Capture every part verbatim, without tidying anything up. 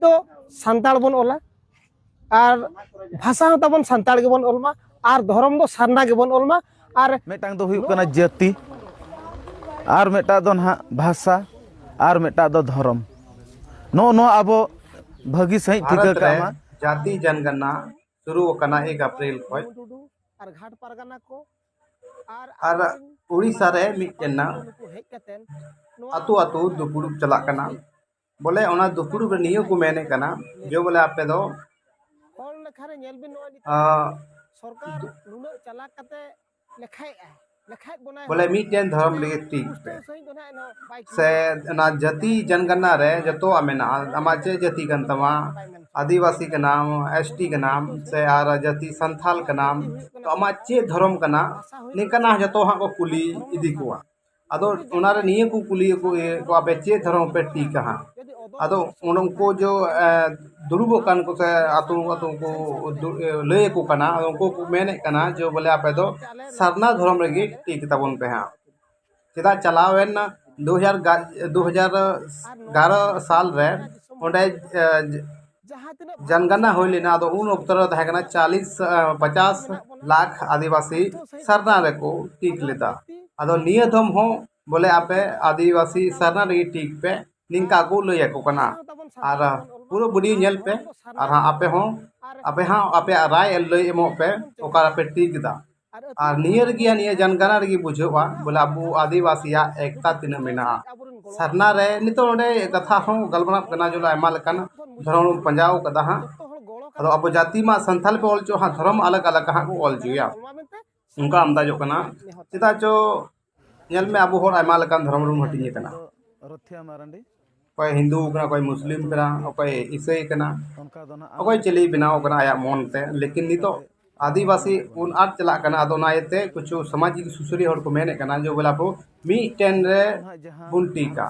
ᱫᱚ ᱥᱟᱱᱛᱟᱲ ᱵᱚᱱ ᱚᱞᱟ, ᱟᱨ ᱵᱷᱟᱥᱟ ᱦᱚᱸ ᱛᱟᱵᱚᱱ ᱥᱟᱱᱛᱟᱲ ᱜᱮᱵᱚᱱ ᱚᱞ ᱢᱟ, ᱟᱨ ᱫᱷᱚᱨᱚᱢ ᱫᱚ ᱥᱟᱨᱱᱟ ᱜᱮᱵᱚᱱ ᱚᱞ ᱢᱟ᱾ ᱟᱨ ᱢᱤᱫᱴᱟᱝ ᱫᱚ ᱦᱩᱭᱩᱜ ᱠᱟᱱᱟ ᱡᱟᱹᱛᱤ, ᱟᱨ ᱢᱤᱫᱴᱟᱝ ᱫᱚ ᱱᱟᱦᱟᱜ ᱵᱷᱟᱥᱟ, ᱟᱨ ᱢᱤᱫᱴᱟᱝ ᱫᱚ ᱫᱷᱚᱨᱚᱢ᱾ ᱱᱚᱜᱼᱚ ᱱᱚᱣᱟ ᱟᱵᱚ ᱵᱷᱟᱹᱜᱤ ᱥᱟᱺᱦᱤᱡ ᱴᱷᱤᱠᱟᱹ ᱵᱷᱟᱨᱚᱛ ᱠᱟᱜ ᱨᱮ ᱢᱟ᱾ ᱡᱟᱹᱛᱤ ᱡᱚᱱᱜᱚᱱᱟ ᱥᱩᱨᱩ ᱟᱠᱟᱱᱟ ᱮᱠ ᱟᱯᱨᱤᱞ ᱠᱷᱚᱱ᱾ ᱟᱨ ᱜᱷᱟᱴ ᱯᱟᱨᱜᱟᱱᱟ ᱠᱚ ᱟᱨ ᱟᱨ ᱩᱲᱤᱥᱥᱟ ᱨᱮ ᱢᱤᱫᱴᱮᱱ ᱱᱟ ᱱᱩᱠᱩ ᱦᱮᱡ ᱠᱟᱛᱮ ᱱᱚᱣᱟ ᱟᱹᱛᱩ ᱟᱹᱛᱩ ᱫᱩᱯᱲᱩᱵ ᱪᱟᱞᱟᱜ ᱠᱟᱱᱟ᱾ ᱵᱚᱞᱮ ᱚᱱᱟ ᱫᱩᱯᱲᱩᱵ ᱨᱮ ᱱᱤᱭᱟᱹ ᱠᱚ ᱢᱮᱱᱮᱫ ᱠᱟᱱᱟ ᱡᱮ ᱵᱚᱞᱮ ᱟᱯᱮ ᱫᱚ, ᱦᱚᱲ ᱞᱮᱠᱷᱟ ᱨᱮ ᱧᱮᱞ ᱵᱤᱱ ᱱᱚᱜᱼᱚᱭ ᱱᱤᱛᱚᱜ ᱟᱸ, ᱥᱚᱨᱠᱟᱨ ᱱᱩᱱᱟᱹᱜ ᱪᱟᱞᱟᱠ ᱠᱟᱛᱮ ᱞᱮᱠᱷᱟᱭᱮᱫᱼᱟᱭ, ᱞᱮᱠᱷᱟᱭᱮᱫ ᱵᱚᱱᱟᱭ ᱵᱚᱞᱮ ᱦᱚᱲ᱾ ᱢᱤᱫᱴᱮᱱ ᱫᱷᱚᱨᱚᱢ ᱨᱮᱜᱮ ᱴᱷᱤᱠ ᱯᱮ᱾ ᱯᱩᱥᱴᱟᱹᱣ ᱥᱟᱺᱦᱤᱡ ᱫᱚ ᱱᱟᱦᱟᱜ ᱮᱱᱦᱚᱸ ᱵᱟᱭ ᱥᱮ ᱴᱷᱤᱠ᱾ ᱚᱱᱟ ᱡᱟᱹᱛᱤ ᱡᱚᱱᱜᱚᱱᱟ ᱨᱮ ᱡᱚᱛᱚᱣᱟᱜ ᱢᱮᱱᱟᱜᱼᱟ, ᱟᱢᱟᱜ ᱪᱮᱫ ᱡᱟᱹᱛᱤ ᱠᱟᱱ ᱛᱟᱢᱟ, ᱵᱟᱭ ᱢᱮᱱ ᱟᱹᱫᱤᱵᱟᱹᱥᱤ ᱠᱟᱱᱟᱢ, ᱮᱥ ᱴᱤ ᱠᱟᱱᱟᱢ, ᱥᱮ ᱟᱨ ᱡᱟᱹᱛᱤ ᱥᱟᱱᱛᱷᱟᱞ ᱠᱟᱱᱟᱢ, ᱛᱚ ᱟᱢᱟᱜ ᱪᱮᱫ ᱫᱷᱚᱨᱚᱢ ᱠᱟᱱᱟ, ᱱᱤᱝᱠᱟᱱᱟᱜ ᱡᱚᱛᱚ ᱦᱟᱸᱜ ᱠᱚ ᱠᱩᱞᱤ ᱤᱫᱤ ᱠᱚᱣᱟ᱾ ᱟᱫᱚ ᱚᱱᱟᱨᱮ ᱱᱤᱭᱟᱹ ᱠᱚ ᱠᱩᱞᱤ ᱠᱚ ᱤᱭᱟᱹ ᱠᱚ, ᱟᱯᱮ ᱪᱮᱫ ᱫᱷᱚᱨᱚᱢ ᱯᱮ ᱴᱷᱤᱠᱟ ᱦᱟᱸᱜ? ᱟᱫᱚ ᱩᱱᱠᱩ ᱡᱚ, ᱮ, ᱫᱩᱲᱩᱵᱚᱜ ᱠᱟᱱ ᱠᱚ ᱥᱮ ᱟᱛᱳ ᱟᱛᱳ ᱠᱚ ᱫᱩ-, ᱮ, ᱞᱟᱹᱭ ᱟᱠᱚ ᱠᱟᱱᱟ, ᱩᱱᱠᱩ ᱠᱚ ᱢᱮᱱᱮᱫ ᱠᱟᱱᱟ ᱡᱮ ᱵᱚᱞᱮ ᱟᱯᱮ ᱫᱚ ᱥᱟᱨᱱᱟ ᱫᱷᱚᱨᱚᱢ ᱨᱮᱜᱮ ᱴᱷᱤᱠ ᱛᱟᱵᱚᱱ ᱯᱮ ᱦᱟᱸᱜ᱾ ᱪᱮᱫᱟᱜ ᱪᱟᱞᱟᱣᱮᱱ ᱫᱩ ᱦᱟᱡᱟᱨ ᱜᱟ-, ᱫᱩ ᱦᱟᱡᱟᱨ ᱮᱜᱟᱨᱚ ᱥᱟᱞ ᱨᱮ ᱚᱸᱰᱮ, ᱮ, ᱡᱟᱱᱜᱟᱱᱟ ᱦᱩᱭ ᱞᱮᱱᱟ, ᱟᱫᱚ ᱩᱱ ᱚᱠᱛᱚ ᱨᱮ ᱛᱟᱦᱮᱸ ᱠᱟᱱᱟ ᱪᱟᱞᱤᱥ, ᱮ, ᱯᱚᱪᱟᱥ ᱞᱟᱠᱷ ᱟᱹᱫᱤᱵᱟᱹᱥᱤ ᱥᱟᱨᱱᱟ ᱨᱮᱠᱚ ᱴᱤᱠ ᱞᱮᱫᱟ᱾ ᱟᱫᱚ ᱱᱤᱭᱟᱹ ᱫᱷᱚᱢ ᱦᱚᱸ ᱵᱚᱞᱮ ᱟᱯᱮ ᱟᱹᱫᱤᱵᱟᱹᱥᱤ ᱥᱟᱨᱱᱟ ᱨᱮᱜᱮ ᱴᱤᱠ ᱯᱮ, ᱱᱤᱝᱠᱟ ᱠᱚ ᱞᱟᱹᱭ ᱟᱠᱚ ᱠᱟᱱᱟ᱾ ᱟᱨ ᱯᱩᱨᱟᱹ video ᱧᱮᱞ ᱯᱮ, ᱟᱨ ᱦᱟᱸᱜ ᱟᱯᱮ ᱦᱚᱸ, ᱟᱯᱮ ᱦᱚᱸ ᱟᱯᱮᱭᱟᱜ ᱨᱟᱭ ᱞᱟᱹᱭ ᱮᱢᱚᱜ ᱯᱮ, ᱚᱠᱟ ᱨᱮᱯᱮ ᱴᱤᱠ ᱮᱫᱟ᱾ ᱟᱨ ᱱᱤᱭᱟᱹ ᱨᱮᱜᱮ, ᱱᱤᱭᱟᱹ ᱡᱟᱱᱜᱟᱱᱟ ᱨᱮᱜᱮ ᱵᱩᱡᱷᱟᱹᱜᱼᱟ ᱵᱚᱞᱮ ᱟᱵᱚ ᱟᱹᱫᱤᱵᱟᱹᱥᱤᱭᱟᱜ ᱮᱠᱛᱟ ᱛᱤᱱᱟᱹᱜ ᱢᱮᱱᱟᱜᱼᱟ᱾ ᱥᱟᱨᱱᱟ ᱨᱮ ᱱᱤᱛᱚᱜ ᱚᱸᱰᱮ ᱠᱟᱛᱷᱟ ᱦᱚᱸ ᱜᱟᱞᱢᱟᱨᱟᱣ ᱠᱟᱱᱟ, ᱡᱮ ᱟᱭᱢᱟ ᱞᱮᱠᱟᱱ ᱫᱷᱚᱨᱚᱢ ᱵᱚᱱ ᱯᱟᱸᱡᱟ ᱟᱠᱟᱫᱟ ᱦᱟᱸᱜ᱾ ᱟᱫᱚ ᱟᱵᱚ ᱡᱟᱹᱛᱤ ᱢᱟ ᱥᱟᱱᱛᱟᱲ ᱯᱮ ᱚᱞ ᱦᱚᱪᱚ ᱦᱟᱸᱜ, ᱫᱷᱚᱨᱚᱢ ᱟᱞᱟᱜᱽ ᱟᱞᱟᱜᱽ ᱦᱟᱸᱜ ᱠᱚ ᱚᱞ ᱦᱚᱪᱚᱭᱟ, ᱚᱱᱠᱟ ᱟᱢᱫᱟᱡᱚᱜ ᱠᱟᱱᱟ᱾ ᱪᱮᱫᱟᱜ ᱪᱚ ᱧᱮᱞ ᱢᱮ, ᱟᱵᱚ ᱦᱚᱲ ᱟᱭᱢᱟ ᱞᱮᱠᱟᱱ ᱫᱷᱚᱨᱚᱢ ᱨᱮᱵᱚᱱ ᱦᱟᱹᱴᱤᱧ ᱟᱠᱟᱱᱟ᱾ ᱨᱚᱛᱷᱤᱭᱟ ᱢᱟᱨᱟᱱᱰᱤ᱾ ᱚᱠᱚᱭ ᱦᱤᱱᱫᱩ ᱠᱟᱱᱟ, ᱚᱠᱚᱭ ᱢᱩᱥᱞᱤᱢ ᱠᱟᱱᱟ, ᱚᱠᱚᱭ ᱤᱥᱟᱹᱭ ᱠᱟᱱᱟ, ᱚᱱᱠᱟ ᱫᱚ ᱱᱟᱜ ᱚᱠᱚᱭ ᱪᱤᱞᱤ ᱵᱮᱱᱟᱣ ᱠᱟᱱᱟ ᱟᱭᱟᱜ ᱢᱚᱱ ᱛᱮ, ᱞᱮᱠᱤᱱ ᱱᱤᱛᱚᱜ ᱟᱹᱫᱤᱵᱟᱹᱥᱤ ᱵᱚᱱ ᱟᱫ ᱪᱟᱞᱟᱜ ᱠᱟᱱᱟ᱾ ᱟᱫᱚ ᱚᱱᱟ ᱤᱭᱟᱹᱛᱮ ᱠᱤᱪᱷᱩ ᱥᱟᱢᱟᱡᱤᱠ ᱥᱩᱥᱟᱹᱨᱤᱭᱟᱹ ᱦᱚᱲ ᱠᱚ ᱢᱮᱱᱮᱫ ᱠᱟᱱᱟ ᱡᱮ ᱵᱚᱞᱮ ᱟᱵᱚ ᱢᱤᱫᱴᱮᱱ ᱨᱮ ᱵᱚᱱ ᱴᱤᱠᱟ,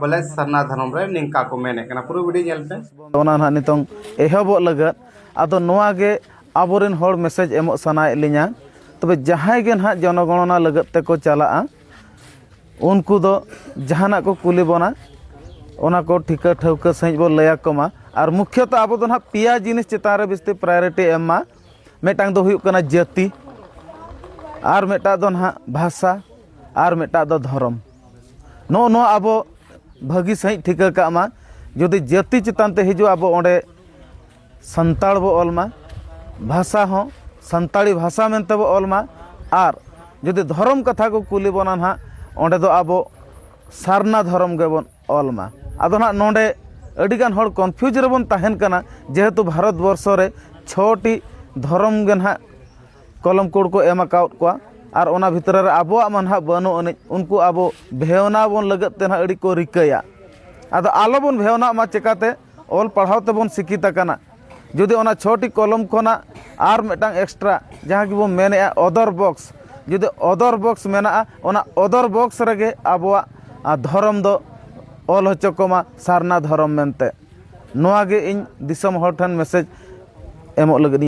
ᱵᱚᱞᱮ ᱥᱟᱨᱱᱟ ᱫᱷᱚᱨᱚᱢ ᱨᱮ ᱱᱤᱝᱠᱟ ᱠᱚ ᱢᱮᱱᱮᱫ ᱠᱟᱱᱟ᱾ ᱯᱩᱨᱟᱹ video ᱧᱮᱞ ᱯᱮ᱾ ᱚᱱᱟ ᱱᱟᱦᱟᱜ ᱱᱤᱛᱚᱝ ᱮᱦᱚᱵᱚᱜ ᱞᱟᱹᱜᱤᱫ, ᱟᱫᱚ ᱱᱚᱣᱟ ᱜᱮ ᱟᱵᱚᱨᱮᱱ ᱦᱚᱲ message ᱮᱢᱚᱜ ᱥᱟᱱᱟᱭᱮᱫ ᱞᱤᱧᱟ᱾ ᱛᱚᱵᱮ ᱡᱟᱦᱟᱸᱭ ᱜᱮ ᱱᱟᱦᱟᱜ ᱡᱚᱱᱚᱜᱚᱬᱚᱱᱟ ᱞᱟᱹᱜᱤᱫ ᱛᱮᱠᱚ ᱪᱟᱞᱟᱜᱼᱟ, ᱩᱱᱠᱩ ᱫᱚ ᱡᱟᱦᱟᱱᱟᱜ ᱠᱚ ᱠᱩᱞᱤ ᱵᱚᱱᱟ, ᱚᱱᱟ ᱠᱚ ᱴᱷᱤᱠᱟᱹ ᱴᱷᱟᱹᱣᱠᱟᱹ ᱥᱟᱺᱦᱤᱡ ᱵᱚᱱ ᱞᱟᱹᱭ ᱟᱠᱚ ᱢᱟ᱾ ᱟᱨ ᱢᱩᱠᱷᱭᱚᱛᱚ ᱟᱵᱚ ᱫᱚ ᱱᱟᱦᱟᱜ ᱯᱮᱭᱟ ᱡᱤᱱᱤᱥ ᱪᱮᱛᱟᱱ ᱨᱮ ᱵᱤᱥᱛᱤ priority ᱮᱢ ᱢᱟ᱾ ᱢᱤᱫᱴᱟᱝ ᱫᱚ ᱦᱩᱭᱩᱜ ᱠᱟᱱᱟ ᱡᱟᱹᱛᱤ, ᱟᱨ ᱢᱤᱫᱴᱟᱝ ᱫᱚ ᱱᱟᱦᱟᱜ ᱵᱷᱟᱥᱟ, ᱟᱨ ᱢᱤᱫᱴᱟᱝ ᱫᱚ ᱫᱷᱚᱨᱚᱢ᱾ ᱱᱚᱜᱼᱚ ᱱᱚᱣᱟ ᱟᱵᱚ ᱵᱷᱟᱹᱜᱤ ᱥᱟᱺᱦᱤᱡ ᱴᱷᱤᱠᱟᱹ ᱠᱟᱜ ᱢᱟ᱾ ᱡᱩᱫᱤ ᱡᱟᱹᱛᱤ ᱪᱮᱛᱟᱱ ᱛᱮ ᱦᱤᱡᱩᱜᱼᱟ, ᱟᱵᱚ ᱚᱸᱰᱮ ᱥᱟᱱᱛᱟᱲ ᱵᱚ ᱚᱞ ᱢᱟ, ᱵᱷᱟᱥᱟ ᱦᱚᱸ ᱥᱟᱱᱛᱟᱲᱤ ᱵᱷᱟᱥᱟ ᱢᱮᱱᱛᱮ ᱵᱚ ᱚᱞ ᱢᱟ, ᱟᱨ ᱡᱩᱫᱤ ᱫᱷᱚᱨᱚᱢ ᱠᱟᱛᱷᱟ ᱠᱚ ᱠᱩᱞᱤ ᱵᱚᱱᱟ ᱱᱟᱦᱟᱜ, ᱚᱸᱰᱮ ᱫᱚ ᱟᱵᱚ ᱥᱟᱨᱱᱟ ᱫᱷᱚᱨᱚᱢ ᱜᱮᱵᱚᱱ ᱚᱞ ᱢᱟ᱾ ᱟᱫᱚ ᱱᱟᱦᱟᱜ ᱱᱚᱰᱮ ᱟᱹᱰᱤᱜᱟᱱ ᱦᱚᱲ confuse ᱨᱮᱵᱚᱱ ᱛᱟᱦᱮᱱ ᱠᱟᱱᱟ, ᱡᱮᱦᱮᱛᱩ ᱵᱷᱟᱨᱚᱛ ᱵᱚᱨᱥᱚ ᱨᱮ ᱪᱷᱚᱴᱤ ᱫᱷᱚᱨᱚᱢ ᱜᱮ ᱱᱟᱦᱟᱜ ᱠᱚᱞᱚᱢ ᱠᱳᱰ ᱠᱚ ᱮᱢ ᱟᱠᱟᱣᱟᱫ ᱠᱚᱣᱟ, ᱟᱨ ᱚᱱᱟ ᱵᱷᱤᱛᱨᱤ ᱨᱮ ᱟᱵᱚᱣᱟᱜ ᱢᱟ ᱱᱟᱦᱟᱜ ᱵᱟᱹᱱᱩᱜ ᱟᱹᱱᱤᱡ᱾ ᱩᱱᱠᱩ ᱟᱵᱚ ᱵᱷᱮᱣᱱᱟ ᱵᱚᱱ ᱞᱟᱹᱜᱤᱫ ᱛᱮ ᱱᱟᱦᱟᱜ ᱟᱹᱰᱤ ᱠᱚ ᱨᱤᱠᱟᱹᱭᱟ᱾ ᱟᱫᱚ ᱟᱞᱚᱵᱚᱱ ᱵᱷᱮᱣᱱᱟᱜ ᱢᱟ, ᱪᱮᱠᱟᱛᱮ ᱚᱞ ᱯᱟᱲᱦᱟᱣ ᱛᱮᱵᱚᱱ ᱥᱤᱠᱷᱤᱛ ᱟᱠᱟᱱᱟ᱾ ᱡᱩᱫᱤ ᱚᱱᱟ ᱪᱷᱚᱴᱤ ᱠᱚᱞᱚᱢ ᱠᱷᱚᱱᱟᱜ ᱟᱨ ᱢᱤᱫᱴᱟᱝ extra ᱡᱟᱦᱟᱸ ᱜᱮᱵᱚᱱ ᱢᱮᱱᱮᱫᱼᱟ other box, ᱡᱩᱫᱤ other box ᱢᱮᱱᱟᱜᱼᱟ, ᱚᱱᱟ other box ᱨᱮᱜᱮ ᱟᱵᱚᱣᱟᱜ ᱟ, ᱫᱷᱚᱨᱚᱢ ᱫᱚ ᱚᱞ ᱦᱚᱪᱚ ᱠᱚᱢᱟ ᱥᱟᱨᱱᱟ ᱫᱷᱚᱨᱚᱢ ᱢᱮᱱᱛᱮ᱾ ᱱᱚᱣᱟ ᱜᱮ ᱤᱧ ᱫᱤᱥᱚᱢ ᱦᱚᱲ ᱴᱷᱮᱱ message ᱮᱢᱚᱜ ᱞᱟᱹᱜᱤᱫ ᱤᱧ